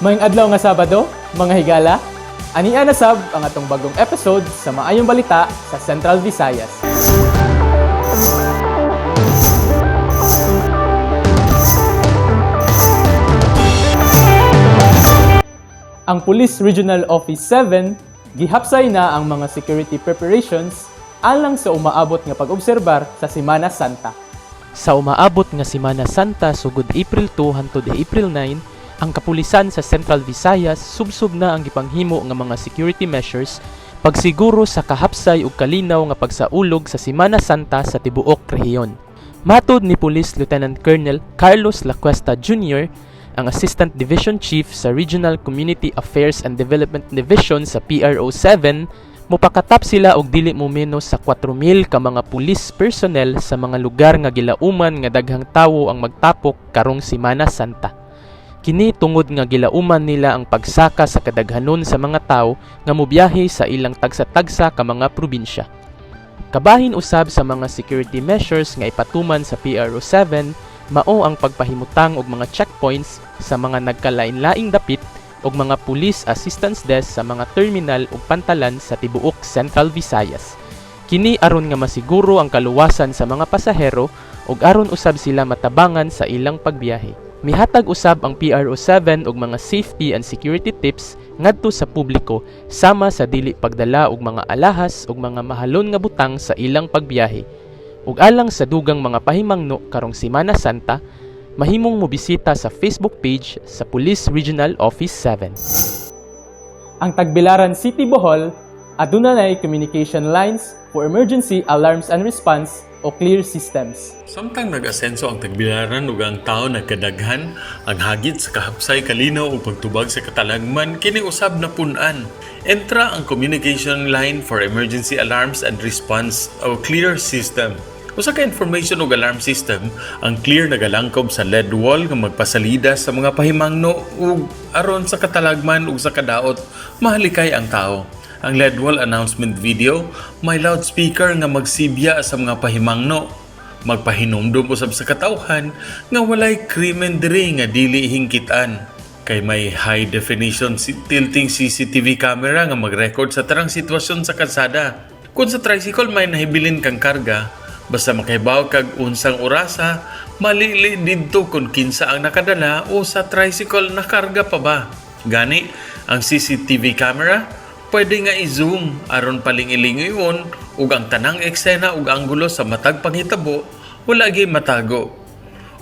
Maayong adlaw nga Sabado, mga higala. Ania na sab ang atong bagong episode sa Maayong Balita sa Central Visayas. Ang Police Regional Office 7 gihapsay na ang mga security preparations alang sa umaabot nga pag-obserbar sa Semana Santa. Sa umaabot nga Semana Santa sugod April 2 hangtod April 9, ang kapulisan sa Central Visayas subsob na ang gipanghimo nga mga security measures pagsiguro sa kahapsay ug kalinaw nga pagsaulog sa Semana Santa sa tibuok rehiyon. Matod ni Police Lieutenant Colonel Carlos Lacuesta Jr., ang Assistant Division Chief sa Regional Community Affairs and Development Division sa PRO 7, mopakatap sila og dili mo menos sa 4,000 ka mga pulis personnel sa mga lugar nga gilauman nga daghang tawo ang magtapok karong Semana Santa. Kini tungod nga gilauman nila ang pagsaka sa kadaghanon sa mga tawo nga mobiyahe sa ilang tagsa-tagsa ka mga probinsya. Kabahin usab sa mga security measures nga ipatuman sa PRO 7 mao ang pagpahimutang og mga checkpoints sa mga nagkalain-laing dapit ug mga police assistance desk sa mga terminal ug pantalan sa tibuok Central Visayas. Kini aron nga masiguro ang kaluwasan sa mga pasahero ug aron usab sila matabangan sa ilang pagbiyahe. Mihatag usab ang PRO 7 og mga safety and security tips ngadto sa publiko sama sa dili pagdala og mga alahas ug mga mahalon nga butang sa ilang pagbiyahe. Ug alang sa dugang mga pahimangno karong Semana Santa, mahimong mobisita sa Facebook page sa Police Regional Office 7. Ang Tagbilaran City Bohol aduna nay communication lines for emergency alarms and response o CLEAR systems. Samtang nag-asenso ang Tagbilaran ug ang tao nagkadaghan, ang hagit sa kahapsay, kalinaw ug pagtubag sa katalagman kini usab napun-an. Entra ang Communication Line for Emergency Alarms and Response o CLEAR system. Usa ka information ug alarm system, ang CLEAR nagalangkob sa LED wall nga magpasalida sa mga pahimangno ug aron sa katalagman ug sa kadaot mahalikay ang tao. Ang LED wall announcement video may loudspeaker nga magsibya sa mga pahimangno. Magpahinumdum usab sa katawhan nga walay krimen diri nga dili hingkitan. Kay may high definition tilting CCTV camera nga mag-record sa tarang sitwasyon sa kalsada. Kung sa tricycle may nahibilin kang karga, basta makahibaw kag unsang orasa, malili didto kung kinsa ang nakadala o sa tricycle nakarga pa ba. Gani, ang CCTV camera pwede nga i-zoom aron palingilingon ug ang tanang eksena ug anggulo sa matag panghitabo wala gyud matago.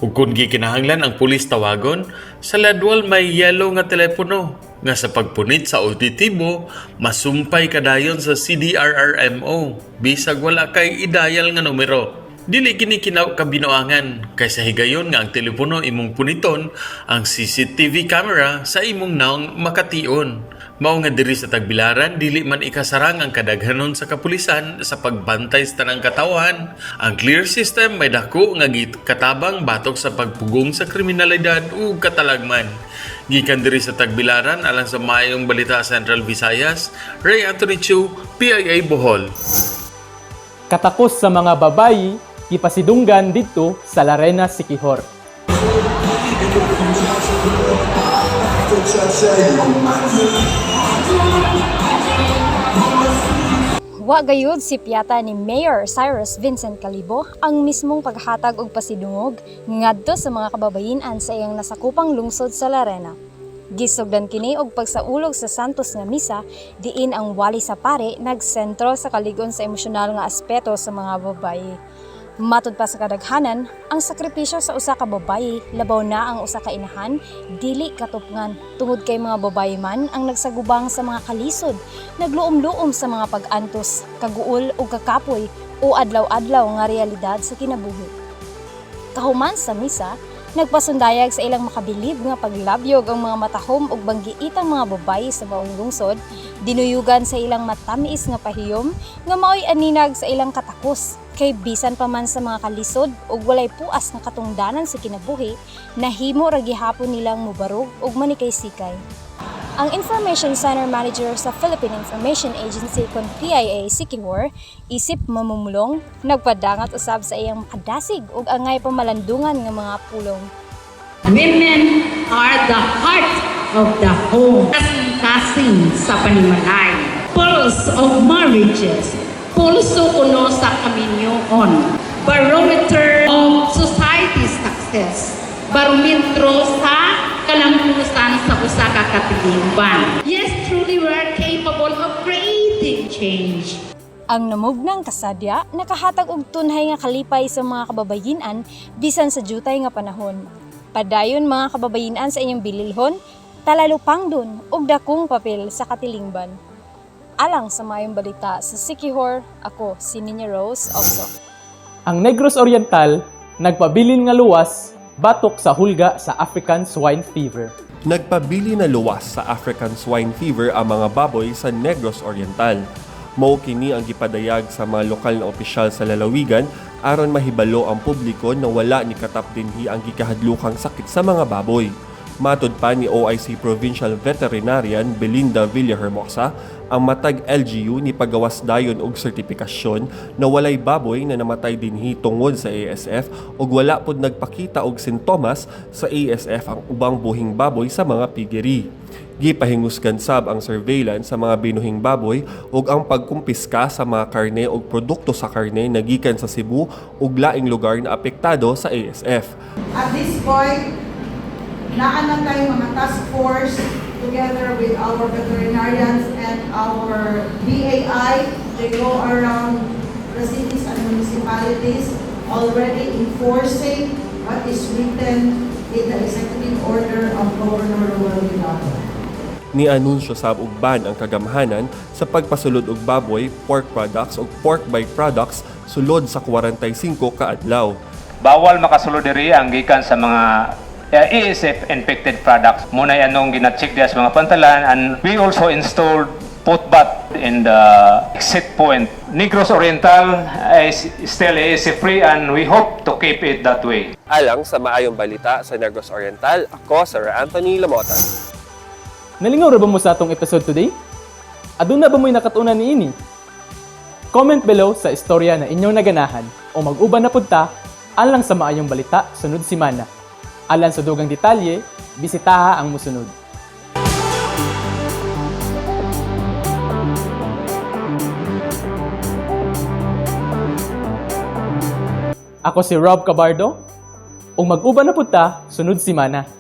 Ug kung gikinahanglan ang pulis tawagon, sa LED wall may yellow nga telepono nga sa pagpunit sa auditibo masumpay kadayon sa CDRRMO bisag wala kay i-dial nga numero. Dili kini kinaw kabinuangan kay sa higayon nga ang telepono imong puniton, ang CCTV camera sa imong naong makation. Mao nga diri sa Tagbilaran dili man ikasarang ang kadaghanon sa kapulisan sa pagbantay sa tanang katawhan. Ang CLEAR system may dako nga katabang batok sa pagpugong sa kriminalidad ug katalagman. Gikan diri sa Tagbilaran alang sa Maayong Balita Central Visayas, Ray Anthony Chu, PIA Bohol. Katakos sa mga babayi gipasidunggan didto sa Larena, Siquijor. Wa gayud sipyata ni Mayor Cyrus Vincent Calibo ang mismong paghatag og pasidungog ngadto sa mga kababayen-an sa iyang nasakupang lungsod sa Larena. Gisugdan kini og pagsaulog sa Santos nga misa diin ang wali sa pare nagsentro sa kaligon sa emosyonal nga aspeto sa mga babayi. Matud pa sa kadaghanan, ang sakripisyo sa usa ka babayi, labaw na ang usa ka inahan, dili katupngan tungod kay mga babayi man ang nagsagubang sa mga kalisod, nagluom-luom sa mga pag-antos, kaguol o kakapoy o adlaw-adlaw nga realidad sa kinabuhi. Kahuman sa misa, nagpasundayag sa ilang makabilib nga paglabyog ang mga matahom ug banggiitang mga babayi sa maong lungsod, dinuyugan sa ilang matamiis nga pahiyom nga maoy aninag sa ilang katakos kay bisan pa man sa mga kalisod ug walay puas nga katungdanan sa kinabuhi, nahimo ra gihapon nilang mubarog ug manikay-sikay. Ang Information Center Manager sa Philippine Information Agency kon PIA Siquijor, isip mamumulong, nagpadangat usab sa iyang makadasig ug angay pamalandungan nga mga pulong. Women are the heart of the home. Kasing-kasing sa panimalay. Pulse of marriages. Pulso kuno sa kaminyoon. Barometer of society's success. Barometro sa kalampusan sa usa ka katilingban. Yes, truly we are capable of creating change. Ang namugnang kasadya nakahatag og tunhay nga kalipay sa mga kababayen-an bisan sa jutay nga panahon. Padayon, mga kababayen-an, sa inyong bililhon, talalupangdon og dakong papel sa katilingban. Alang sa Maayong Balita sa Siquijor, ako si Ninya Rose Oso. Ang Negros Oriental nagpabilin nga luwas batok sa hulga sa African Swine Fever. Nagpabili na luwas sa African Swine Fever ang mga baboy sa Negros Oriental. Mao kini ang gipadayag sa mga lokal na opisyal sa lalawigan aron mahibalo ang publiko na wala ni katap dinhi ang gikahadlukang sakit sa mga baboy. Matod pa ni OIC Provincial Veterinarian Belinda Villahermosa, ang matag LGU ni pagawas dayon og sertipikasyon na walay baboy na namatay dinhi tungod sa ASF ug wala pod nagpakita og sintomas sa ASF ang ubang buhing baboy sa mga piggery. Gipahingusgan sab ang surveillance sa mga binuhing baboy ug ang pagkumpiska sa mga karne ug produkto sa karne na gikan sa Cebu ug laing lugar na apektado sa ASF. At this point, naa na tayo mga task force together with our veterinarians and our BAI. They go around the cities and municipalities already enforcing what is written in the executive order of Governor Roel Degamo. Ni-anunsyo sab og ban ang kagamhanan sa pagpasulod og baboy, pork products ug pork byproducts sulod sa 45 ka adlaw. Bawal makasulod diri ang gikan sa mga ASF infected products. Muna anong gina-check diya sa mga pantalan, and we also installed footbath in the exit point. Negros Oriental is still ASF free and we hope to keep it that way. Alang sa Maayong Balita sa Negros Oriental, ako Sir Anthony Lamotan. Nalingaw ra ba mo sa atong episode today? Aduna ba mo'y nakatunan niini? Comment below sa istorya na inyong naganahan o mag-uban na pud ta alang sa Maayong Balita sunod simana. Alang sa dugang detalye, bisitaha ang musunod. Ako si Rob Cabardo, ug mag-uban na pud ta sunod simana.